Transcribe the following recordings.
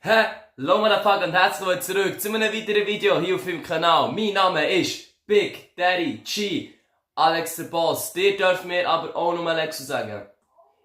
Hallo Motherfucker und herzlich willkommen zurück zu einem weiteren Video hier auf meinem Kanal. Mein Name ist Big Daddy G, Alex der Boss. Ihr dürft mir aber auch nur Alexo sagen.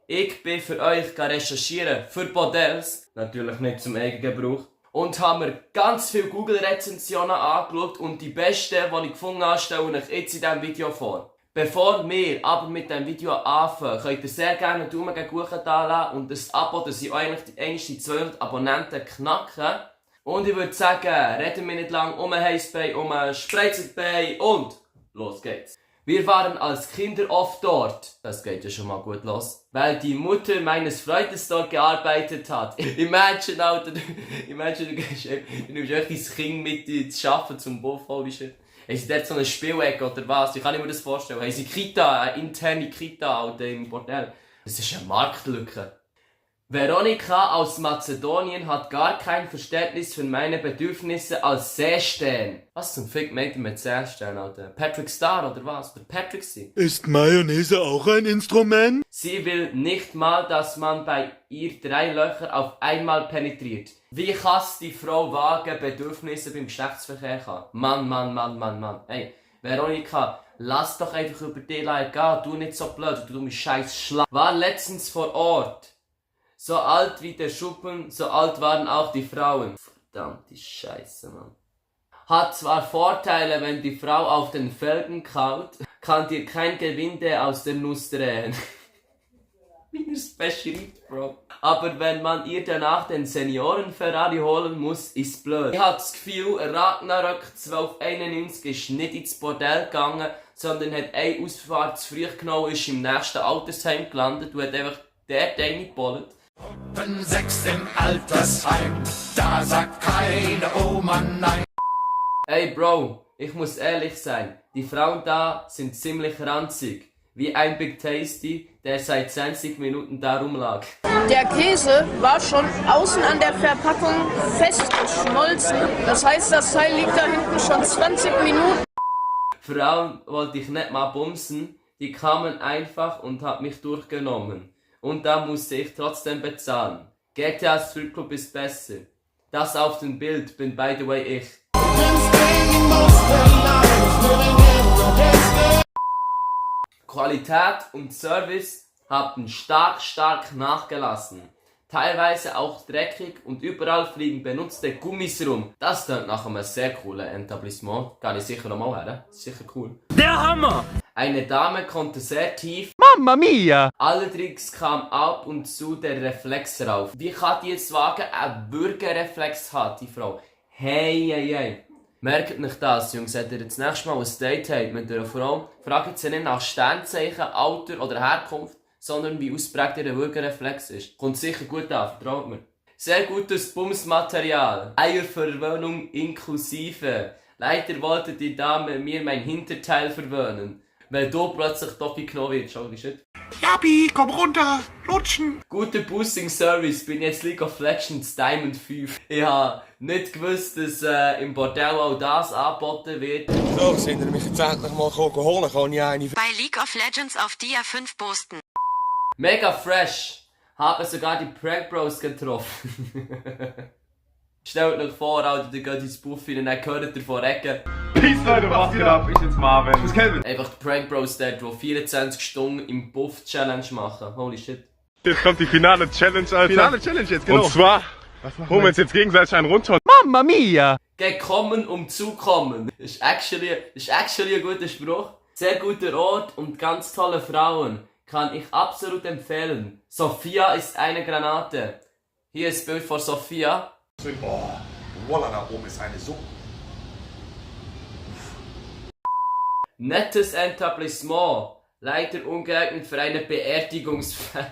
Ich bin für euch recherchieren für Bordells, natürlich nicht zum Eigengebrauch. Und habe mir ganz viele Google-Rezensionen angeschaut und die besten, die ich gefunden habe, stelle ich jetzt in diesem Video vor. Bevor wir aber mit diesem Video anfangen, könnt ihr sehr gerne einen Daumen gegen oben da lassen und das Abo, dass ich eigentlich die 200 Abonnenten knacken. Und ich würde sagen, reden wir nicht lang um Heißbei, um Spreizerbei und los geht's. Wir waren als Kinder oft dort, das geht ja schon mal gut los, weil die Mutter meines Freundes dort gearbeitet hat. Imagine, Alter, du nimmst echt dein Kind mit zu arbeiten zum Buff, holy shit. Haben sie dort so eine Spielecke oder was? Wie kann ich mir das vorstellen? Haben sie Kita, eine interne Kita Alter, im Bordell? Das ist eine Marktlücke. Veronika aus Mazedonien hat gar kein Verständnis für meine Bedürfnisse als Seestern. Was zum Fick meint ihr mit Seestern, Alter? Patrick Star oder was? Oder Patrick sie? Ist Mayonnaise auch ein Instrument? Sie will nicht mal, dass man bei ihr 3 Löcher auf einmal penetriert. Wie kann's die Frau wagen, Bedürfnisse beim Geschlechtsverkehr haben? Mann. Ey, Veronika, lass doch einfach über die Leute gehen. Du nicht so blöd, du dummer scheiß Schlag. War letztens vor Ort. So alt wie der Schuppen, so alt waren auch die Frauen. Verdammte Scheiße, Mann. Hat zwar Vorteile, wenn die Frau auf den Felgen kaut, kann dir kein Gewinde aus der Nuss drehen. Wie er es beschreibt, Bro. Aber wenn man ihr danach den Senioren-Ferrari holen muss, ist blöd. Ich hab das Gefühl, Ragnarök 1291 ist nicht ins Bordell gegangen, sondern hat eine Ausfahrt zu früh genommen, ist im nächsten Altersheim gelandet und hat einfach dort reingebollt. 6 im Altersheim, da sagt keine Oma nein. Ey Bro, ich muss ehrlich sein, die Frauen da sind ziemlich ranzig. Wie ein Big Tasty, der seit 20 Minuten da rumlag. Der Käse war schon außen an der Verpackung festgeschmolzen. Das heißt, das Teil liegt da hinten schon 20 Minuten. Frauen wollte ich nicht mal bumsen, die kamen einfach und hat mich durchgenommen. Und da musste ich trotzdem bezahlen. GTA Stripclub ist besser. Das auf dem Bild bin by the way ich. Qualität und Service haben stark nachgelassen. Teilweise auch dreckig und überall fliegen benutzte Gummis rum. Das klingt nach einem sehr coolen Etablissement. Kann ich sicher nochmal her. Sicher cool. Der Hammer! Eine Dame konnte sehr tief. Mamma mia! Allerdings kam ab und zu der Reflex rauf. Wie kann die jetzt wagen, einen Bürgerreflex hat, die Frau? Hey. Merkt nicht das, Jungs, wenn ihr das nächste Mal ein Date habt mit einer Frau, fragt sie nicht nach Sternzeichen, Alter oder Herkunft, sondern wie ausprägt ihr Bürgerreflex ist. Kommt sicher gut an, vertraut mir. Sehr gutes Bumsmaterial. Eierverwöhnung inklusive. Leider wollte die Dame mir mein Hinterteil verwöhnen. Weil du plötzlich doch genommen wird. Schau, wie shit. Japi, komm runter, lutschen. Guter Boosting Service, bin jetzt League of Legends Diamond 5. Ich habe nicht gewusst, dass im Bordell auch das angeboten wird. So, sind ihr mich jetzt endlich mal holen? Kann ich eine... Bei League of Legends auf Dia 5 posten. Mega fresh. Haben sogar die Prank Bros getroffen. Stellt euch vor, Alter, ihr geht ins Buff rein und dann hört ihr von Ecken. Peace Leute, was geht ab? Ich bin's Marvin. Ich bin's Kelvin. Einfach die Prank Bros dort, die 24 Stunden im Buff Challenge machen. Holy shit. Jetzt kommt die finale Challenge, Alter. Finale Challenge jetzt, genau. Und zwar holen wir uns jetzt gegenseitig einen runter. Mamma mia! Gekommen, um zu kommen. Ist actually ein guter Spruch. Sehr guter Ort und ganz tolle Frauen. Kann ich absolut empfehlen. Sophia ist eine Granate. Hier ist das Bild von Sophia. Oh, Walla, da oben ist eine Suppe. Nettes Etablissement. Leider ungeeignet für eine Beerdigungsfeier.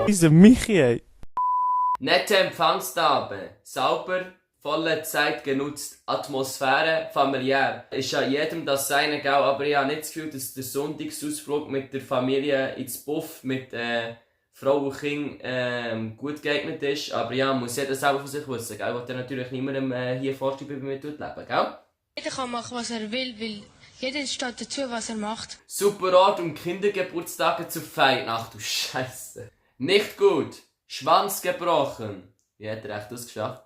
Diese Michi, ey. Nette Empfangsdame. Sauber, volle Zeit genutzt. Atmosphäre, familiär. Ist ja jedem das seine, gell? Aber ich habe nicht das Gefühl, dass der Sonntagsausflug mit der Familie ins Buff mit Frau und Kind gut geeignet ist. Aber ja, muss jeder selber von sich wissen, gell? Ich will natürlich niemandem hier vorschreiben, wie man leben, gell? Jeder kann machen, was er will, weil Jeder steht dazu, was er macht. Super Ort, um Kindergeburtstage zu feiern. Ach du Scheiße. Nicht gut. Schwanz gebrochen. Wie hat er echt das geschafft?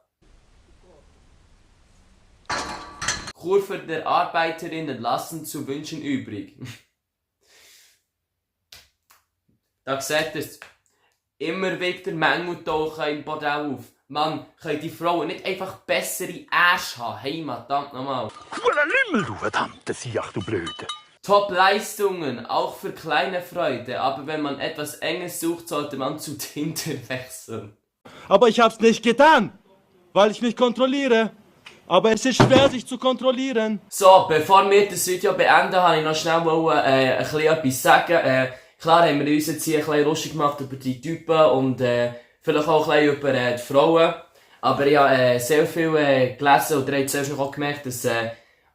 Kurve der Arbeiterinnen lassen zu wünschen übrig. Da seht ihr es. Immer wieder Mängel tauchen im Bordell auf. Mann, können die Frauen nicht einfach bessere Ärsche haben? Hey, verdammt nochmal. Cooler Lümmel, du verdammte Siech, du Blöde. Top-Leistungen, auch für kleine Freude. Aber wenn man etwas Enges sucht, sollte man zu Tinder wechseln. Aber ich hab's nicht getan, weil ich mich kontrolliere. Aber es ist schwer, sich zu kontrollieren. So, bevor wir das Video beenden, habe ich noch schnell ein bisschen etwas sagen. Klar haben wir uns jetzt hier ein bisschen lustig gemacht über die Typen und vielleicht auch ein bisschen über die Frauen. Aber ich habe sehr viel gelesen und ihr habt selbst auch gemerkt, dass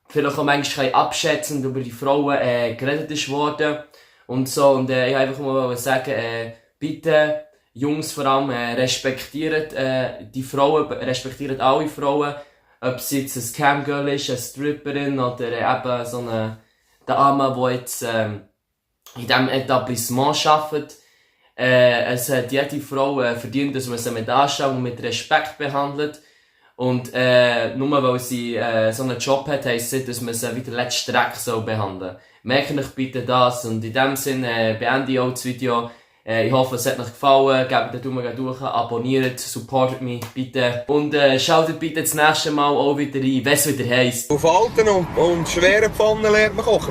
vielleicht auch manchmal abschätzend über die Frauen geredet ist worden. Und so, und ich wollte einfach mal sagen, bitte, Jungs vor allem, respektiert die Frauen, respektiert alle Frauen. Ob es jetzt ein Camgirl ist, eine Stripperin oder eben so eine Dame, die jetzt in diesem Etablissement arbeitet. Es hat jede Frau verdient, dass man sie mit Anstrengung und mit Respekt behandelt. Und nur weil sie so einen Job hat, heisst es nicht, dass man sie wie der letzte Dreck behandeln soll. Merkt euch bitte das. Und in diesem Sinne beende ich auch das Video. Ich hoffe, es hat euch gefallen. Gebt den Daumen durch, abonniert, supportet mich bitte. Und schaltet bitte das nächste Mal auch wieder ein, wenn es wieder heisst. Auf alten und schweren Pfannen lernt man kochen.